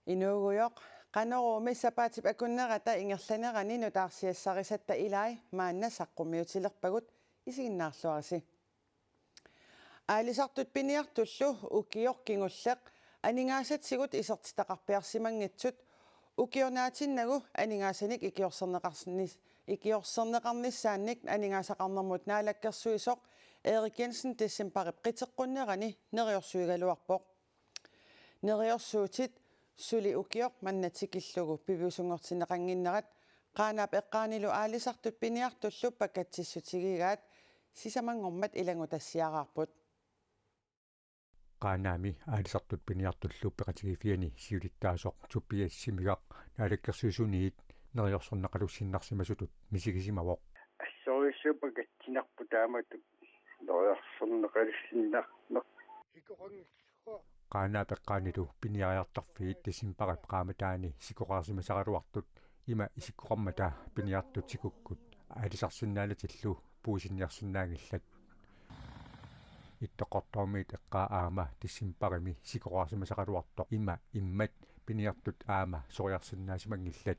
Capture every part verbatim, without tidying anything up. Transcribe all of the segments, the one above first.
Inuugujoq, Qanoruumi sapaatip akunnerata ingerlanerani nutaarsiassarisatta ilai maanna saqqummiutilerpagut, isiginnaarluarisi. Aalisartut piniartullu ukioq kingulleq aningaasatigut isertitaqarpiarsimanngitsut ukiornaatinnagu aningaasanik ikiorserneqarnis-, ikiorserneqarnissaannik aningaasaqarnermut naalakkersuisoq Erik Jensen decembarip qiteqqunnerani neriorsuigaluarpoq. Neriorsuutit suli ukioq manna tikillugu piviusunngortinneqannginnerat Qaanaap eqqaanilu aalisartut piniartullu pakatsissutigigaat sisamanngormat ilanngutassiaraarput. Qaanaami aalisartut piniartullu peqatigiiffiani siulittaasoq Tobias Simigaq naalakkersuisuniit neriorsorneqalussinnarsimasutut misigisimavoq. Assorsuaq pakatsinarpoq taamatut neriorsorneqalussinnarneq. Qaanaap eqqaanilu piniariartarfiit decembarip qaammataani sikoqarsimasaraluartut ima isikkoqarmata piniartut sikukkut aalisarsinnaanatillu puisinniarsinnaanngillat. Ittoqqortoormiit eqqaa aamma decembarimi sikoqarsimasaraluartoq ima immat piniartut aamma soriarsinnaasimanngillat.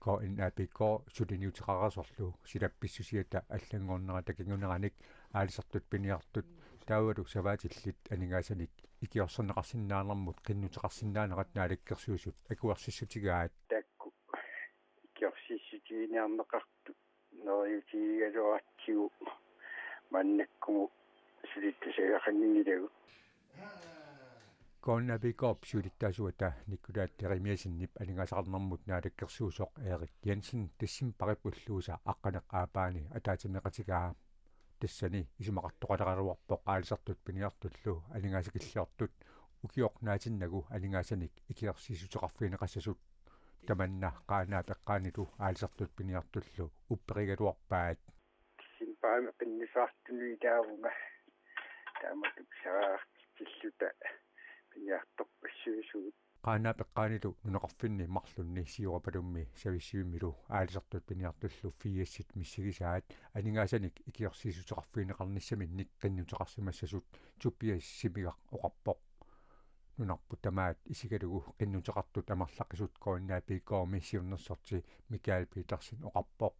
K N A P K suliniuteqareersorlu silap pissusiata allanngornerata kinguneranik aalisartut piniartut taavalu savaatillit aningaasanik ikiorserneqarsinnaanermut qinnuteqarsinnaanerat naalakkersuisut akuersissutigaat. Taakku ikiorsissitiginiarneqartut neriutigigaluaratsigu maannakkumut suli tusagaqanngilagut. K N A P K-p siulittaasuata Nikolaj Jeremiassenip aningaasaqarnermut naalakkersuisoq Erik Jensen decembarip ulluisa aqqaneq-aappaani ataatsimeeqatigaa. Tassani isumaqartoqaleraluarpoq aalisartut piniartullu aningaasakilliortut ukioq naatinnagu aningaasanik ikiorsiissuteqarfigineqassasut. Tamanna Qaanaap eqqaanilu aalisartut piniartullu upperigaluarpaat. Decembarimi qinnuteqartunut ilaavunga taamatut pisariaqartitsilluta piniartorpassuusugut. Qaanaap eqqaanilu nunaqarfinni marlunni Siorapalummi Savissivimmilu aalisartut piniartullu firsit missigisaat aningaasanik ikiorsiissuteqarfigineqarnissaminnik qinnuteqarsimassasut Tobias Simigaq oqarpoq. Nunarput tamaat isigalugu qinnuteqartut amerlaqisut K N A P K-mi siunnersorti Michael Petersen oqarpoq.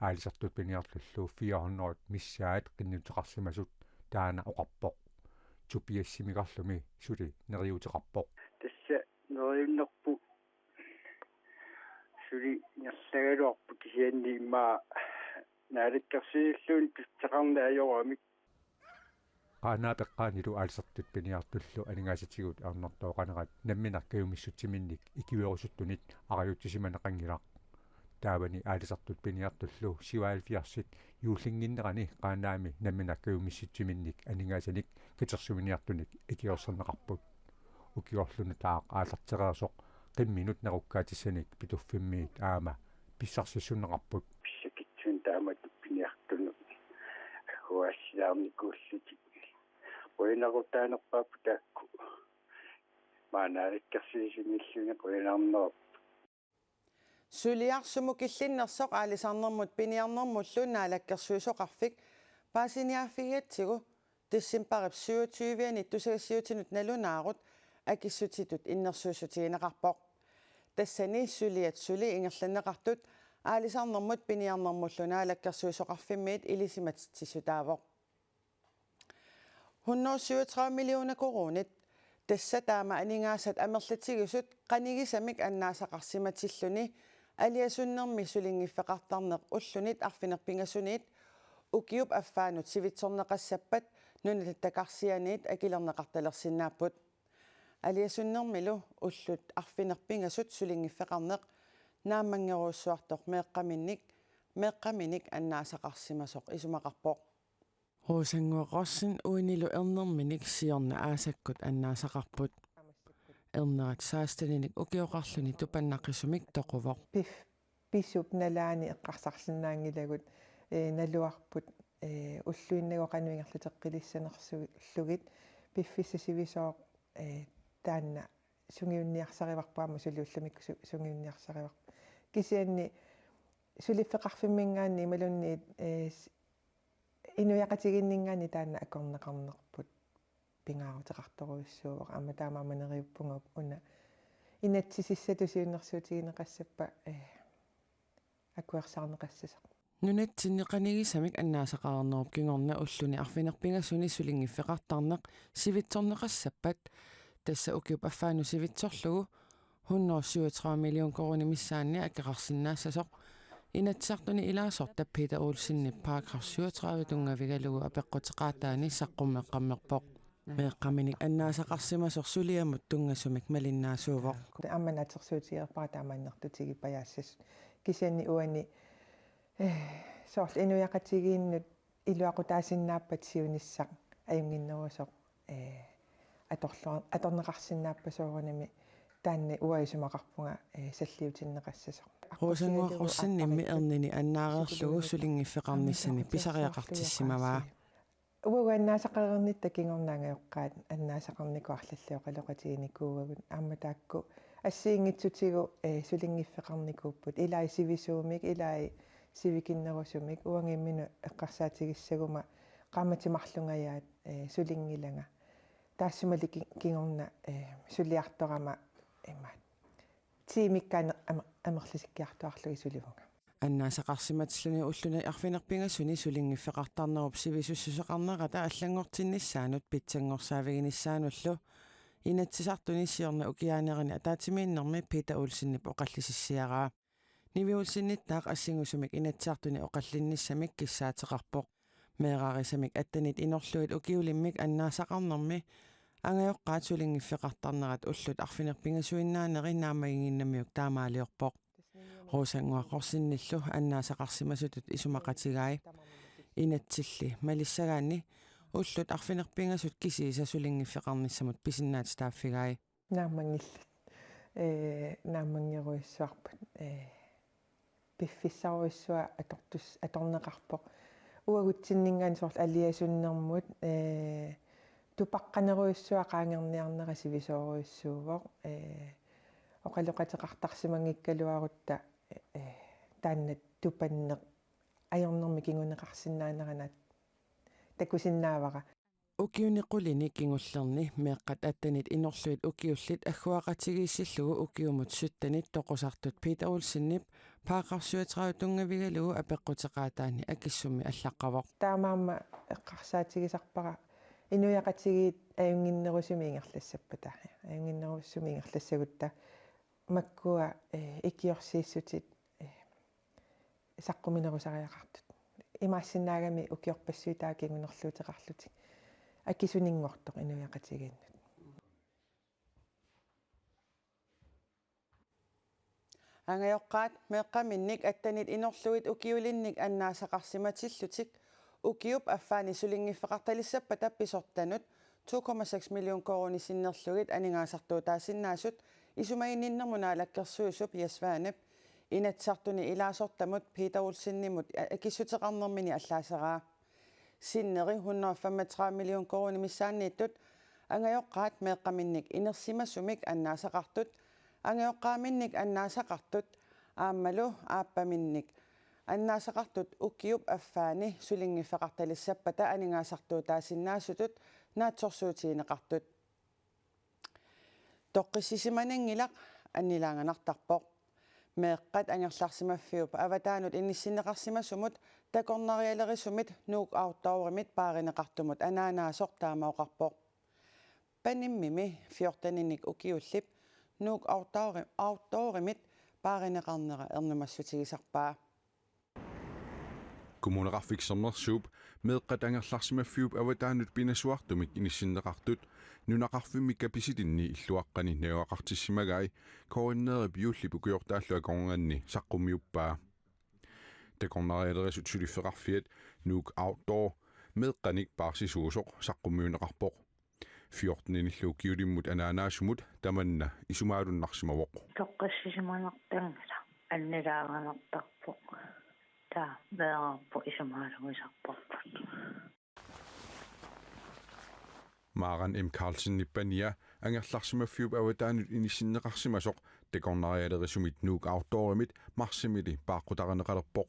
Aalisartut piniartullu fire hundrede missaat qinnuteqarsimasut taanna oqarpoq. Tobias Simigarlumi suli neriuuteqarpoq. Tassa neriunnerput suli ingerlagaluarpoq kisianni immaqa naalakkersuisulluunniit tussaqarneq ajoramik. Qaanaap eqqaanilu aalisartut piniartullu aningaasatigut ajornartooqanerat nammineq kajumissutsiminnik ikiuerusuttunit arajutsisimaneqanngilaq. Taavani aalisartut piniartullu syvoghalvfjerdsit juullinnginnerani Qaanaami nammineq kajumissutsiminnik aningaasanik katersuminiartunik ikiorserneqarput. Ukiorlu nutaaq aallartereersoq qimminut nerukkaatissanik Pituffimmiit aamma pissarsissuunneqarput. Pissakitsunik taamatut piniartunut akuassilaarnikuullutik. Qujanarutaanerpaapput taakku. Maanna naalakkersuisuniilluni qujanarneq. Suliaq sumut killinnersoq aalisarnermut piniarnermullu naalakkersuisoqarfik paasiniaaffigigatsigu decembarip syvogtyve-ani tusagassiuutinut nalunaarut akissutitut innersuussutigineqarpoq. Tassani suliat suli ingerlanneqartut aalisarnermut piniarnermullu naalakkersuisoqarfimmiit ilisimatitsissutaavoq. Hundrede syvogtredive millioner koruunit, tassa taama aningaasat amerlatigisut qanigisamik annaasaqarsimatilluni aliasunnermi sulinngiffeqartarneq ullunit arfineq-pingasuniit ukiup affaanut sivitsorneqassappat Nunatta Takarsianiit akilerneqartalersinnaapput. Aliasunnermilu ullut arfineq-pingasut sulinngiffeqarneq naammanngerujussuartoq meeqqaminnik, meeqqaminik annaasaqarsimasoq isumaqarpoq. Rosannguaq Rosing uinilu ernerminik siorna aasakkut annaasaqarput. Ernerat seksteninik ukioqarluni tupannaqisumik toquvoq. Pif-, pisup nalaani eqqarsarsinnaanngilagut, ee, naluarput, ee, ulluinnarni qanoq ingerlateqqilissanersullugit piffissaq sivisooq, ee, taanna sungiunniarsarivarput aamma suli ullumikkut su-, sungiunniarsarivarput. Kisianni suliffeqarfimminngaanniit imaluunniit, ee, s-, Inuiaqatigiinninngaanniit taanna akorneqarnerput pingaaruteqartorujussuuvoq, aamma taamaammat neriuppunga una inatsisissatut siunnersuutigineqassappat, eh, akuersaarneqassasoq. Nunatsinni qanigisamik annaasaqareernerup kingorna ulluni arfineq-pingasuni sulinngiffeqartarneq sivitsorneqassappat, tassa ukiup affaanut sivitsorlugu hundrede syvogtredive million koruunit missaanni akeqarsinnaassasoq Inatsisartuni ilaasortap Peter Olsenip paragraf syvogtredive tunngavigalugu apeqquteqaataani saqqummeqqammerpoq. Meeqqaminik annaasaqarsimasoq suliamut tunngasumik malinnaasuuvoq. Aamma naatsorsuutigereerpara taamaannertutigiit pajaassasut. Kisianni uani, eh, soorlu inuiaqatigiinnut iluaqutaasinnaappat siunissaq ajunnginnerusoq, eh, atorlu-, atorneqarsinnaappata soorunami taanna uanga isumaqarpunga, eh, salliutinneqassasoq. Rosannguaq Rosennimmi ernini annaareerlugu sulinngiffeqarnissani pisariaqartissimavaa. Uagut annaasaqareernitta kingorna angajoqqaat annaasaqarnikuupput, arlallit oqaloqatiginikuuagut, aamma taakku assigiinngitsutigut, eh, sulinngiffeqarnikuupput, ilai sivisuumik, ilai sivikinnerusumik, uanga imminut eqqarsaatigissaguma qaammatit marlungajaat, eh, sulinngilanga. Taassumali ki-, kingorna, eh, suliartorama imaat tiimikkaanni amer-, amerlisikkiartuaarlugit sulivunga. Annaasaqarsimatilluni ulluni arfineq-pingasuni sulinngiffeqartarnerup sivisussuseqarnerata allanngortinnissaanut pitsanngorsaaviginissaanullu Inatsisartuni siorna ukiaanerani ataatsimiinnermi Peter Olsenip oqallisissiaraa. Nivi Olsenittaaq assingusumik Inatsisartuni oqallinnissamik kissaateqarpoq. Meeraarisamik attenit inorlugit ukiulimmik annaasaqarnermi angajoqqaat sulinngiffeqartarnerat ullut arfineq-pingasuinnaaneri naammaginnginnamiuk taamaaliorpoq. Rosannguaq Rosennillu annaasaqarsimasutut isumaqatigai. Inatsilli malissagaanni ullut arfineq-pingasut kisiisa sulinngiffeqarnissamut pisinnaatitaaffigai. Naammanngillat. Ee, naammanngerujussuarput. Ee, piffissarujussuaq atortus-, atorneqarpoq. Uagutsinninngaanniit soorlu aliasunnermut, ee, tupaqqanerujussuaq qaangerniarnera sivisoorujussuuvoq. Ee, oqaloqateqartarsimanngikkaluarutta, ee, taanna tupanneq ajornermi kinguneqarsinnaaneranaat takusinnaavara. Ukiuni qulini kingullerni meeqqat attenit inorlugit ukiullit agguaqatigiissillugu ukiumut syttenit toqusartut Peter Olsenip paragraf syvogtredive tunngavigalugu apeqquteqaataani akissummi allaqqavoq. Taamaammat eqqarsaatigisarpara inuiaqatigiit ajunnginnerusumik ingerlassappata. Ajunnginnerusumik ingerlassagutta makkua, eh, ikiorsiissutit, eh, saqqumminerusariaqartut. Imaassinnaagami ukiorpassuit taava kingunerluuteqarlutik. Akisuninngortoq inuiaqatigiinnut. Angajoqqaat meeqqaminnik attenit inorlugit ukiulinnik annaasaqarsimatillutik ukiup affaani sulinngiffeqartalissappata pisortanut to komma seks million koruunit sinnerlugit aningaasartuutaasinnaasut isumaginninnermut naalakkersuisup Jess Svanep Inatsisartuni ilaasortamut Peter Olsenimut akissuteqarnermini allaaseraa. Sinneri hundrede femogtredive million koruunit missaanniittut angajoqqaat meeqqaminnik inersimasumik annaasaqartut, angajoqqaaminnik annaasaqartut, aammalu aappaminnik annaasaqartut ukiup affaani sulinngiffeqartalissappata aningaasartuutaasinnaasutut naatsorsuutigineqartut. Toqqissisimananngilaq annilaanganartarpoq. Meeqqat angerlarsimaffiup avataanut inissinneqarsimasumut takornarialerisumit Nuuk Outdoorimit paarineqartumut anaanaasoq taama oqarpoq. Panimmimi fjorteninik ukiullip Nuuk Outdoori-, Outdoorimit paarineqarnera ernumassutigisarpaa. Kommuneqarfik Sermersuup meeqqat angerlarsimaffiup avataanut pinasuartumik inissinneqartut nunaqarfimmi Kapisitinni illuaqqani najugaqartissimagai K N R-ip juullip ukiortaallu akornanni saqqummiuppaa. Takornarialerisut suliffeqarfiat Nuuk Outdoor meeqqanik paarsisuusoq saqqummiunneqarpoq. Fjortenillu ukiulimmut anaanaasumut tamanna isumaalunnarsimavoq. Toqqissisimanartanngilaq annilaanganartarpoq. Taava meerarput isumaalugisarparput. Maren M. Carlsenip pania angerlarsimaffiup avataanut inissinneqarsimasoq takornarialerisumit Nuuk Outdoorimit marsimili paaqqutarineqalerpoq.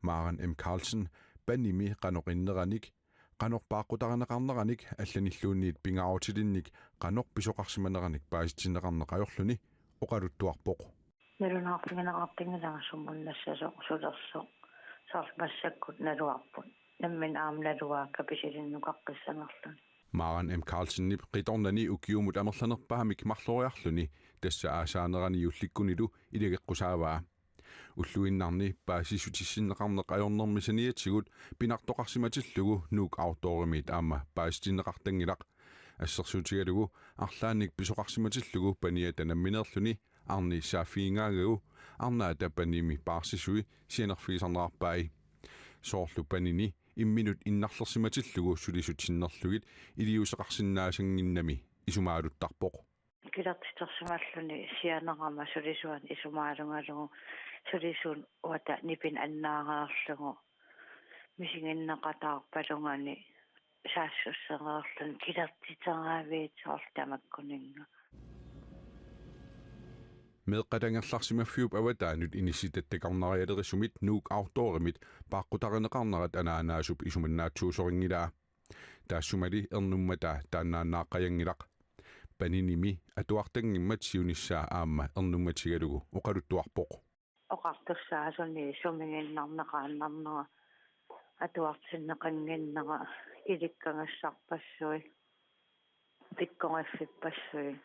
Maren M. Carlsen panimi qanoq inneranik, qanoq paaqqutarineqarneranik allanilluunniit pingaarutilinnik qanoq pisoqarsimaneranik paasitsinneqarneq ajorluni oqaluttuarpoq. Nalunaarfigineqartinngilanga sumunnassasoq sulersoq, soorlu massakkut naluarput. Nammineq aamma naluara kapisilinnukaqqissanerluni. Maren M. Carlsenip qitornani ukiumut amerlanerpaamik marloriarluni tassa aasaanerani juullikkunilu ilageqqusaavaa. Ulluinnarni paasissutissinneqarneq ajornermi saniatigut pinartoqarsimatillugu Nuuk Outdoorimiit aamma paasitinneqartanngilaq. Assersuutigalugu arlaannik pisoqarsimatillugu paniata nammineerluni arni saaffigingaagagu arnaata panimi paarsisui sianerfigisarnerarpai. Soorlu panini imminut innarlersimatillugu sulisut sinnerlugit iliuuseqarsinnaasannginnami isumaaluttarpoq. Kilertitersimalluni sianerama sulisuanut isumaalungalugu, sulisuup uata nipineq annaareerlugu, misiginneqataarpalungalu saassussereerluni kilertiteraaviit soorlu tamakkuninnga. Meeqqat angerlarsimaffiup avataanut inissitattakornarialerisumit Nuuk Outdoorimit paaqqutarineqarnerat anaanaasup isumannaatsuusorinngilaa. Taassumali ernummata taannaaqqajanngilaq. Paninimi atuartanngimmat siunissaa aamma ernummatigalugu oqaluttuarpoq. Oqartussaasuni sumiginnarneqaannarnera, atuartinneqannginnera, ilikkagassarpassuit, pikkoriffippassuit,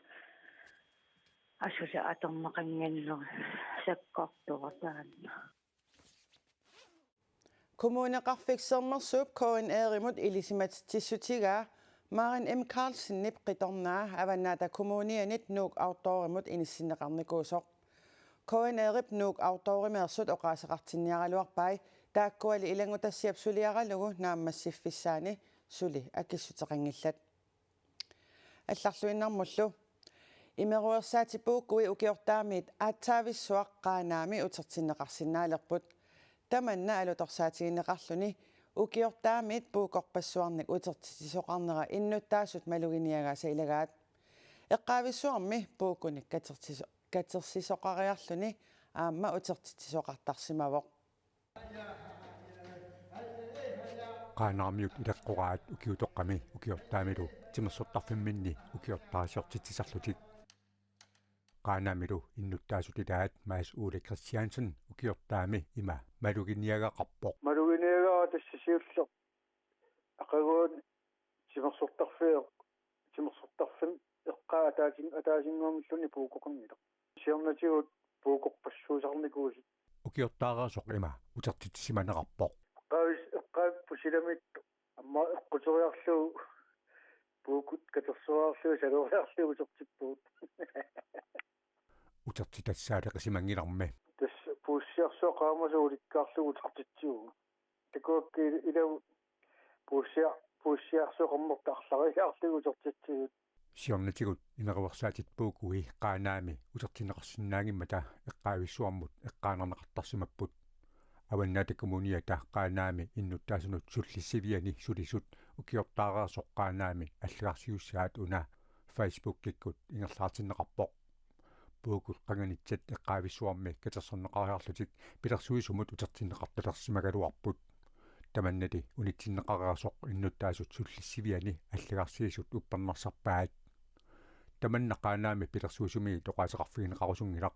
asuli atorneqannginnera sakkortuvoq taanna. Kommuneqarfik Sermersuup K N R-imut ilisimatitsissutigaa Maren M. Carlsenip qitornaa Avannaata Kommunianit Nuuk Outdoorimut inissinneqarnikuusoq. K N R-ip Nuuk Outdoorimeersut oqaaseqartinniaraluarpai, taakkuali ilanngutassiap suliaralugu naammassiffissaani suli akissuteqanngillat. Allarluinnarmullu. Imeruersaatit puukui ukiortaamiit aatsaavissuaq Qaanaami utertinneqarsinnaalerput. Tamanna alutorsaatigineqarluni ukiortaamiit puukorpassuarnik utertitsisoqarnera innuttaasut maluginiagaasa ilagaat. Eqqaavissuarmi puukunik katertiso-, katersisoqariarluni aamma utertitsisoqartarsimavoq. Qaanaarmiut ileqqoraat ukiutoqqami ukiortaamilu timersortarfimminni ukiortaarsiortitsisarlutik. Qaanaamilu innuttaasut ilaat Mads Ole Christiansen ukiortaami ima maluginiagaqarpoq. Maluginiagara tassa siulleq aqaguani timersortarfia-, timersortarfimmi eqqaa ataasin-, ataasinnguamilluunniit puukoqanngilaq. Siornatigut puukorpassuusarnikuusut. Ukiortaareersoq ima utertitsisimanerarpoq. Eqqaavis-, eqqaavipput silamiittoq aamma eqquteriarlugu puukut katersoriarlugit saloriarlugit utertippugut. Utertitassaaleqisimanngilarmi. Tassa puussiarsuaq qaamasoq ulikkaarlugu utertitsivunga. Takuakka il-, ilagut puussia-, puussiarsuaq qammertarlariarlugu utertitsivut. Siornatigut imeruersaatit puukui Qaanaami utertinneqarsinnaanngimmata eqqaavissuarmut eqqaanarneqartarsimapput. Avannaata Kommuniata Qaanaami innuttaasunut sullissiviani sulisut ukiortaareersoq Qaanaami allagarsiussaat una Facebookikkut ingerlaartinneqarpoq. Puukut qanganitsat eqqaavissuarmi katersorneqariarlutik pilersuisumut utertinneqartalersimagaluarput. Tamannali unitsinneqareersoq innuttaasut sullissiviani allagarsiisut uppernarsarpaat. Tamanna Qaanaami pilersuisumiit oqaaseqarfigineqarusunngilaq,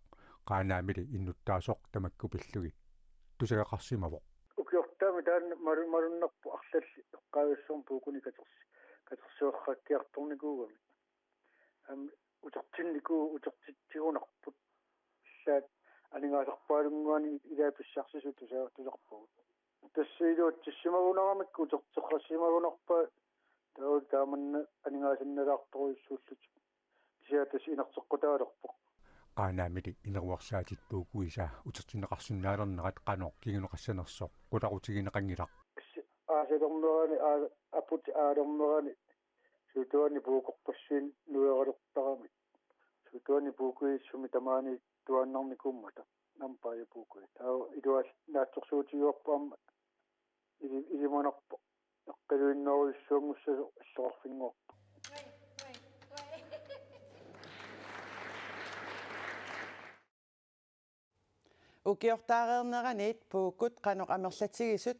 Qaanaamili innuttaasoq tamakku pillugit tusagaqarsimavoq. Ukiortaami taanna malu-, malunnarpoq arlallit eqqaavissuarmut puukuni katersi-, katersueqqakkiartornikuugami. Aamma utertinniku-, utertitsigunarput. Allaat aningaasarpaalunnguanik ilaa pissarsisut tusa-, tusarpagut. Tassa iluatsissimagunaramikku uterteqqassimagunarpaat, taava taamanna aningaasannalaartorujussuullutik. Kisianni tassa inerteqqutaalerpoq. Qaanaamili imeruersaatit puukuisa utertinneqarsinnaalernerat qanoq kinguneqassanersoq qularutigineqanngilaq. Tassa aasalernerani, aa-, aput aalernerani, suutuani puukorpassuit nuialertarami. Suutuani puukui sumi tamaani tuaannarnikuummata. Nampaaja puukui. Taava iluaat naatsorsuutigivarput aamma ili-, ilimanarpoq. Eqqiluinnaarujussuanngussasoq illoqarfinnguarpoq. Ukiortaareerneranit puukut qanoq amerlatigisut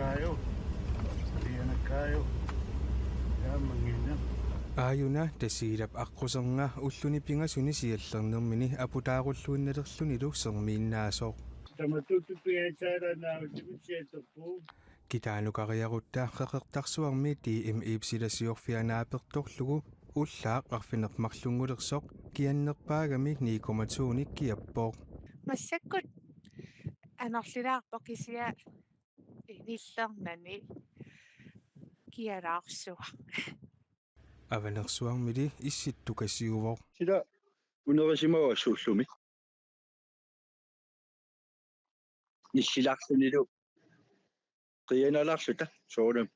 Kaajo. Tiana Kaajo. Taamannginnaq. Aajuna Tasiilap aqquserna ulluni pingasuni siallernermini aputaarulluinnalerlunilu sermiinnaasoq. Tamattuuttupiaitsaalaannaavillugu siatterpuu. Kitaanukariarutta Qeqertarsuarmi D M I-p silasiorfia naapertorlugu ullaaq arfineq-marlunngulersoq kiannerpaagami ni komma to-nik kiappoq. Massakkut anorlilaarpoq kisianni nillernani kialaarsuaq. Avanersuarmili issittukasiuvoq. Sila unerisimavaa suullumi. Nissilaarlunilu qianalaarluta soorunami.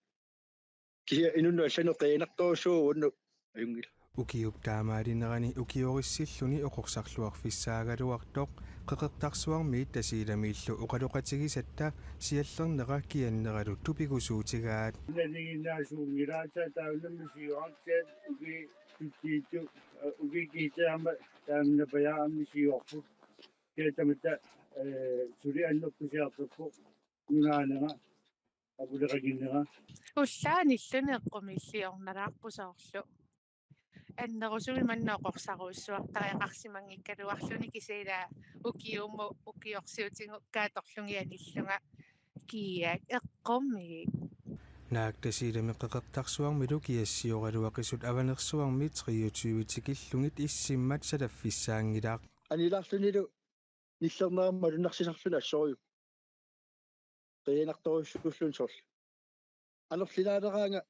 Kisianni inunnut allanut qianartorujussuuvoq unnuk ajunngilaq. Ukiup taamaalinerani ukiorissilluni oqorsarluarfissaagaluartoq Qeqertarsuarmiit Tasiilamiillu oqaloqatigisatta siallernera kianneralu tupigusuutigaat. Nalinginnaasuunngilaat taavunami siuartiat uki tuttiittu uki kiitaama taamnapajaarami siuarput. Kiatamatta, eh, suli annertusiartorpoq nunaanera apuleqanginnera. Ullaaq nilluni eqqumiilliornalaarpoq soorlu. Annerusumik manna oqorsarujussuartariaqarsimanngikkaluarluni kisianni ukiumut ukiorsiutigut kaatorlunga anillunga kiiak eqqumiik. Naak Tasiilami Qeqertarsuarmilu kiassioraluaqisut Avanersuarmi treogtyve tikillugit issimmat salaffissaanngilaq. Anilaarlunilu nillernerama malunnarsisarluni assorujuk. Qianartorujussuulluni soorlu. Anorlilaaleraanga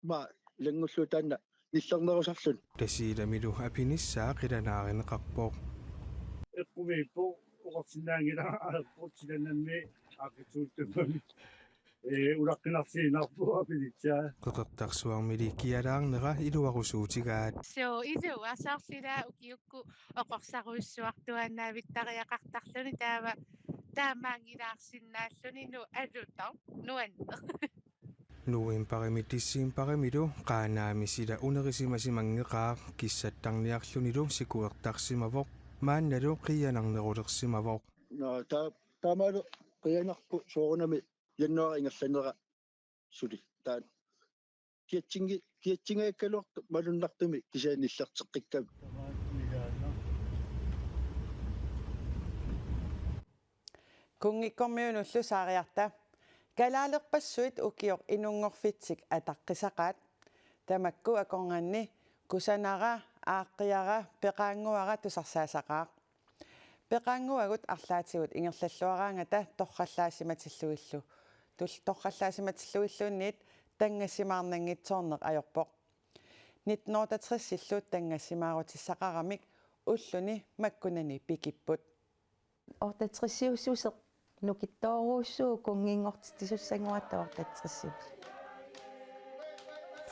ma ilanngullugit taanna nillernerusarluni. Tasiilamilu apinissaa qilanaarineqarpoq. Eqqumiippoq oqarsinnaanngilaq aerput silanammi aaqqissuuttummami. Ee, ulaqqinarsiinnarpoq apinissaa. Qeqertarsuarmili kialaarnera iluarusuutigaat. Suu, iluaq soorlu ila ukiukkut oqorsarujussuartuaannaavittariaqartarluni taava taamaanngilaarsinnaalluni nu alutor nuanneq. Novembarimi decembarimilu Qaanaami sila unerisimasimanngeqaaq kissattarniarlunilu sikuertarsimavoq maannalu qianarnerulersimavoq. Nå, ta-, taamaalu qianarpoq soorunami januaarip ingerlanera suli. Taanna kiatsingi-, kiatsingaakkaluartoq malunnartumik kisianni nillerteqqikkami. Kunngikkormiunullu saariarta. Kalaalerpassuit ukioq inunngorfitsik ataqqisaqaat. Tamakku akornanni kusanara, aaqqiara, peqaannguara tusarsaasaqaaq. Peqaannguagut arlaatigut ingerlalluaraangata torrallaassimatillugillu-, tul-, torrallaassimatillugilluunniit tanngassimaarnanngitsoorneq ajorpoq. Nitten otteogtres-illu tanngassimaarutissaqaramik ulluni makkunani pikipput. Otteogtres-iussuseq nukittoorujussuuvoq kunnginngortitsisussannguatta otteogtres-imi.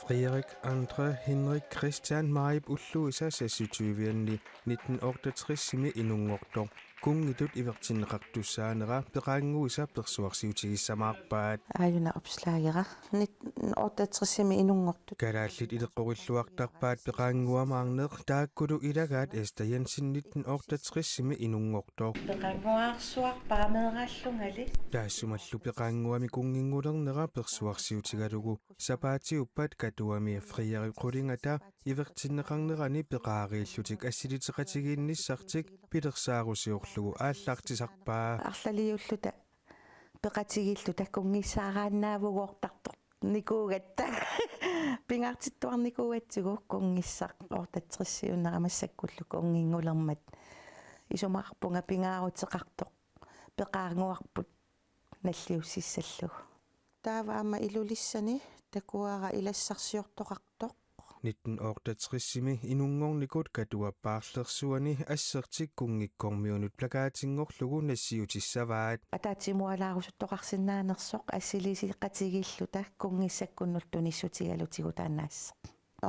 Frederik Andre Henrik Christian Maip ulluisa seksogtyve-anni nitten otteogtres-imi inunngortoq. Kunngitut ivertinneqartussaanera peqaannguisa persuarsiutigissamaarpaat. Aajuna opslagera nitten otteogtres-imi inunngortut. Kalaallit ileqqorilluartarpaat peqaannguamaarneq, taakkulu ilagaat Esther Jensen nitten otteogtres-imi inunngortoq. Peqaannguarsuarpara meeraallungali. Taassumalu peqaannguami kunnginngulerneq persuarsiutigalugu sapaatiuppat Katuami Frederik Qullingata ivertinneqarnerani peqaariillutik assiliteqatigiinnissartik pilersaarusiorlugu aallartisarpaa. Arlaliulluta peqatigiilluta kunngissaaraannaavugoortartoq. Nikuugatta. Pingaartittuarnikuugatsigu kunngissaq otteogtres-iunnera massakkullu kunnginngulermat. Isumaqarpunga pingaaruteqartoq. Peqaannguarput nalliussissallugu. Taava aamma Ilulissani takuara ilassarsiortoqartoq. Nitten otteogtres-imi inunngornikut Katuap paarlersuani assertik kunngikkormiunut plakatinngorlugu nassiutissavaat. Ataatsimualaarusuttooqarsinnaanersoq assiliiseqatigiilluta kunngissakkunnullu tunissutigalutigu taanna asseq.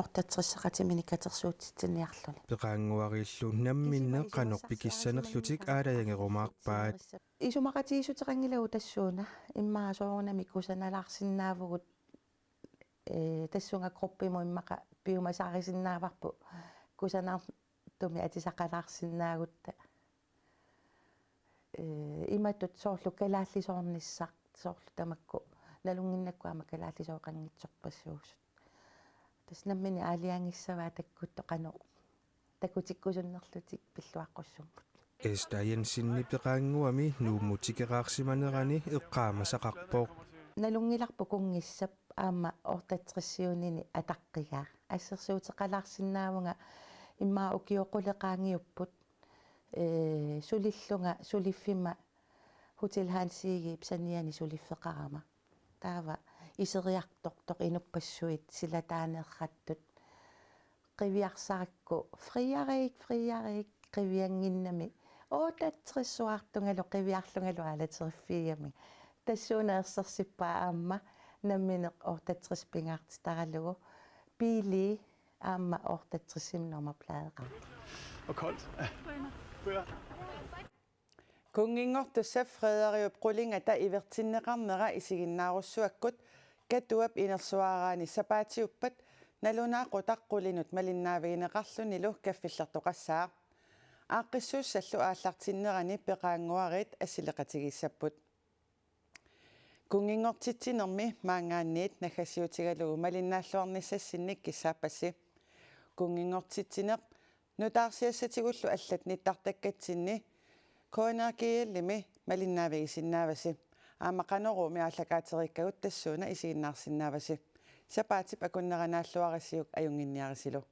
Otteogtres-eqatiminik katersuutitsiniarluni. Peqaannguarillu namminneq qanoq pikissanerlutik aalajangerumaarpaat. Isumaqatigiissuteqanngilagut tassuuna immaqa soorunami kusanalaarsinnaavugut, ee, tassunga gruppimut immaqa piumasaarisinnaavarput kusanartumik atisaqalaarsinnaagutta. Ee, imatut soorlu kalaallisoornissaq soorlu tamakku nalunnginnakku aamma kalaallisooqanngitsorpassuusut. Tassa nammineq aalajangissavaat takkuttoq qanoq takutikkusunnerlutik pilluaqqussummut. Esther Jensenip peqaannguami Nuummut tikeraarsimanerani eqqaamasaqarpoq. Nalunngilarput kunngissap aamma otteogtresiunini ataqqigaa. Assersuuteqalaarsinnaavunga immaqa ukiut qulit qaangiupput, ee, sulillunga suliffimma Hotel Hans Egedep saniani suliffeqarama. Taava iseriartortoq inuppassuit silataaneerrattut. Qiviarsarakku friarik, friarik qiviannginnami otteogtressuartungalu qiviarlungalu aalateriffigigamik. Tassuuna ersersippaa aamma nammineq otteogtres pingaartitaralugu biili aamma otteogtresimi nummerpladeqarpoq. Og koldt. Bøger. Kunnginngortussap Frederiup qulingata ivertinneqarnera isiginnaarussuakkut Katuap inersuaraani sapaatiuppat nalunaaqutaq qulinut malinnaavigineqarlunilu kaffillertoqassaaq. Aaqqissuussallu aallartinnerani peqaannguarit assileqatigiissapput. Kunnginngortitsinermi maanngaanniit naggasiutigalugu malinnaalluarnissassinnik kissaappassi. Kunnginngortitsineq nutaarsiassatigullu allat nittartakkatsinni K N R G L-imi malinnaavigisinnaavasi. Aamma Qanoruumi aallakaateriikkagut tassuuna isiginnaarsinnaavasi. Sapaatip akunnera naalluarisiuk ajunnginniarisilu.